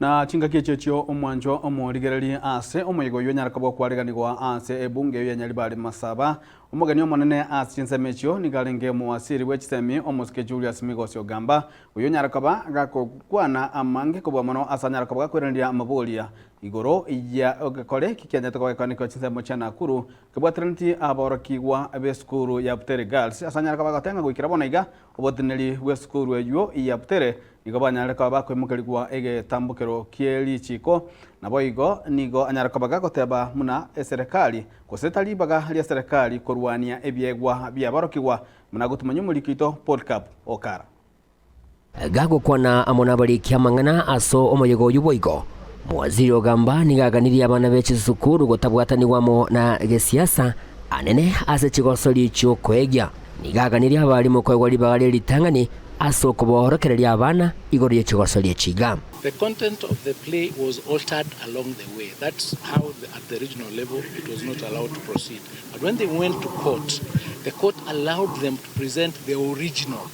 Na chingaki echio echio omwanchwa omorigereria ase omoyega oyio onyare koba okwariganigwa ase ebunge eyio ya Nyaribari Masaba. Omogeni omonene ase chinsemo echio nigo arenge omowasiri bwe chisemi omosike Julius Migosi Ogamba, oyio onyare koba gakokwana amange kobua mono ase anyare koba gakoiraneria amaboria igoro ya egekore eki kianyarete koba gekoanekwa chinsemo chia Nakuru kebwateranetie aborokigwa b'esukuru ya Butere Girls ase anyare koba agotenga goikera bono iga Oboteneneri bw'esukuru eyio ya Butere nigo banyarire koba bakoimokerigwa egetambokero kie richiiko, naboigo nigo anyare koba gagoteba buna eserekari, gose tari ribaga ria serekari korwania ebiegwa bi'aborokigwa, buna gotumanya omoriki oito Polycarp Okara. Gagokwana amo nabariki amang'ana ase omoyega oyio boigo, Mowaziri Ogamba nigo aganirie abana be chisukuru gotabwatanigwa amo na gesiasa anene ase chigosori chi'okoegia. Nigo aganirie abalimu koegwa ribaga rie ritang'ani ase okoboorokereria abana igoro ye chigosoria echi iga. The content of the play was altered along the way, that's how the, at the regional level it was not allowed to proceed. But when they went to court, the court allowed them to present the original,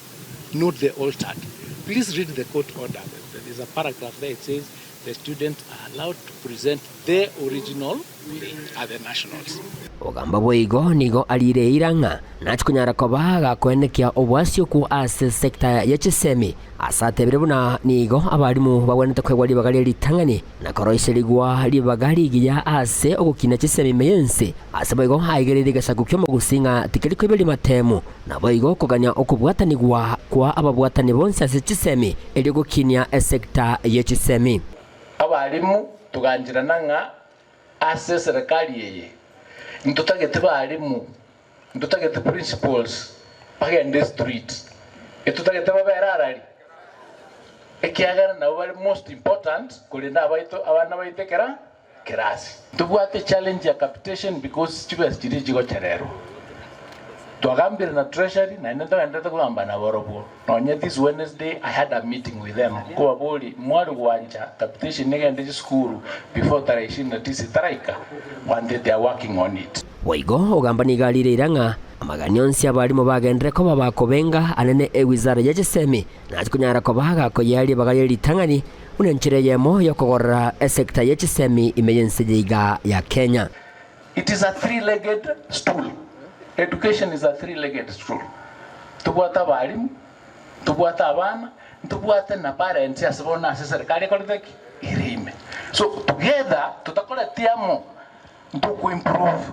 not the altered. Please read the court order. There is a paragraph there, it says the students are allowed to present the original play at the nationals. Ogamba boigo nigo ariire eira ng'a nachi konyara koba gakoenekia oboasi okwo ase sector ye chisemi ase atebire buna nigo abalimu bagwenerete koegwa ribaga rie ritang'ani na koroiserigwa ribaga rigiya ase ogokina chisemi ime y'ense ase boigo aigereire egesaku ki'omogusii ng'a tikeri koiberia matemu naboigo kogania okobwatanigwa kwa ababwatani bonsi ase chisemi erio gokinia esector ye chisemi. Abalimu togancherana ng'a ase eserekari eye ntotagete balimu, ntotagete principals bagende street, etotagete babere arari ekiagera nabo bare most important korenda abaito abana baito ekera kerasi. Ntobwate challenge ya capitation because chibesa chiria chigochererwa. Twagambire na treasury naende ntogenderete kogamba nabarobwo. Nonye this Wednesday I had a meeting with them nkobaboria mwari gwancha capitation egende chisukuru before tarehe ishirini na tisa etaraika bwanche they are working on it. Boigo ogamba nigo arire eira ng'a amagani onsi abarimo bagenderere koba bakobenga anene ewizara ye chisemi nache konyara koba gakoyea ribaga rie ritang'ani buna enchera eyemo yokogorora esecta ye chisemi ime y'ense yaiga ya Kenya. It is a three-legged stool. Education is a three-legged stool. Ntobwate abalimu, ntobwate abana, ntobwate na parents ase bono ase eserikari ekorete ki? Ere ime. So together totakoreti amo ntoko improve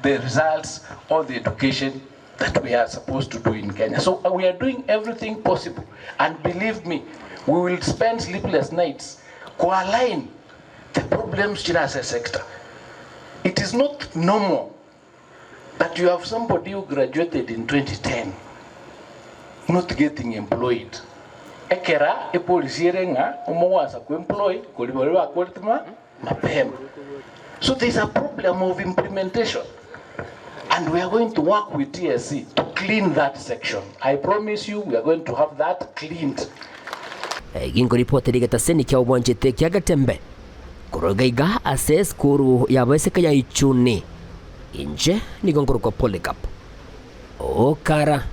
the results of the education that we are supposed to do in Kenya. So we are doing everything possible and believe me we will spend sleepless nights ko align the problems chire ase esector. It is not normal that you have somebody who graduated in 2010 not getting employed ekera epolicy ere ng'a omogwasa ko employ kori baria bakorete ma mapema. So there is a problem of implementation and we are going to work with TSC to clean that section. I promise you we are going to have that cleaned. Ginkoripotera egetaseni kia obwanchete kia Getembe korwa iga iga ase esukuru y'abaiseke ya Ichuni. Inche nigo nkorokwa Polycarp Okara.